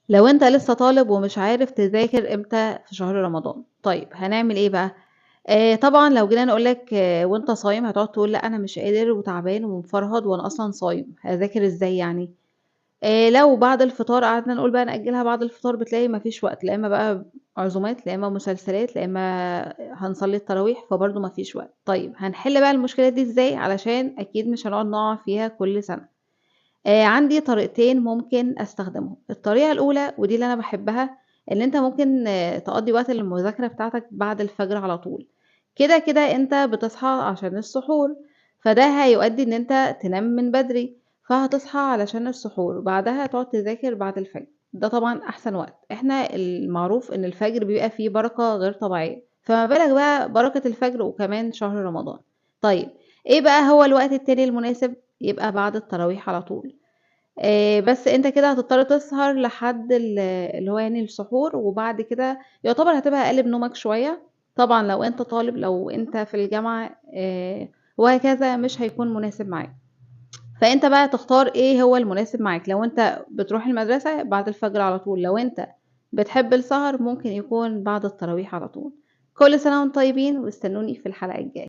لو أنت لسه طالب ومش عارف تذاكر إمتى في شهر رمضان، طيب هنعمل إيه بقى؟ طبعًا لو جينا نقول لك وأنت صايم هتقعد تقول لأ أنا مش قادر وتعبان ومفرهد وأنا أصلًا صايم، هاذاكر إزاي يعني؟ لو بعد الفطار قعدنا نقول بقى نأجلها بعد الفطار بتلاقي ما فيش وقت، لا إما بقى عزومات، لا إما مسلسلات، لا إما هنصلي التراويح، فبرضه ما فيش وقت. طيب هنحل بقى المشكلة دي إزاي؟ علشان أكيد مش هنقعد نقع فيها كل سنة. عندي طريقتين ممكن أستخدمهم، الطريقة الأولى ودي اللي أنا باحبها، إن أنت ممكن تقضّي وقت المذاكرة بتاعتك بعد الفجر على طول، كده، كده أنت بتصحى عشان السحور، فده هيؤدي إن أنت تنام من بدري، فهتصحى علشان السحور، وبعدها تقعد تذاكر بعد الفجر، ده طبعًا أحسن وقت، إحنا المعروف إن الفجر بيبقى فيه بركة غير طبيعية، فما بالك بقى بركة الفجر وكمان شهر رمضان. طيب إيه بقى هو الوقت التاني المناسب؟ يبقى بعد التراويح على طول. بس أنت كده هتضطر تسهر لحد اللي هو يعني السحور، وبعد كده يعتبر هتبقى قالب نومك شوية، طبعًا لو أنت طالب، لو أنت في الجامعة وهكذا مش هيكون مناسب معاك. فأنت بقى تختار إيه هو المناسب معاك، لو أنت بتروح المدرسة بعد الفجر على طول، لو أنت بتحب السهر ممكن يكون بعد التراويح على طول. كل سنة وأنتم طيبين، واستنوني في الحلقة الجاية.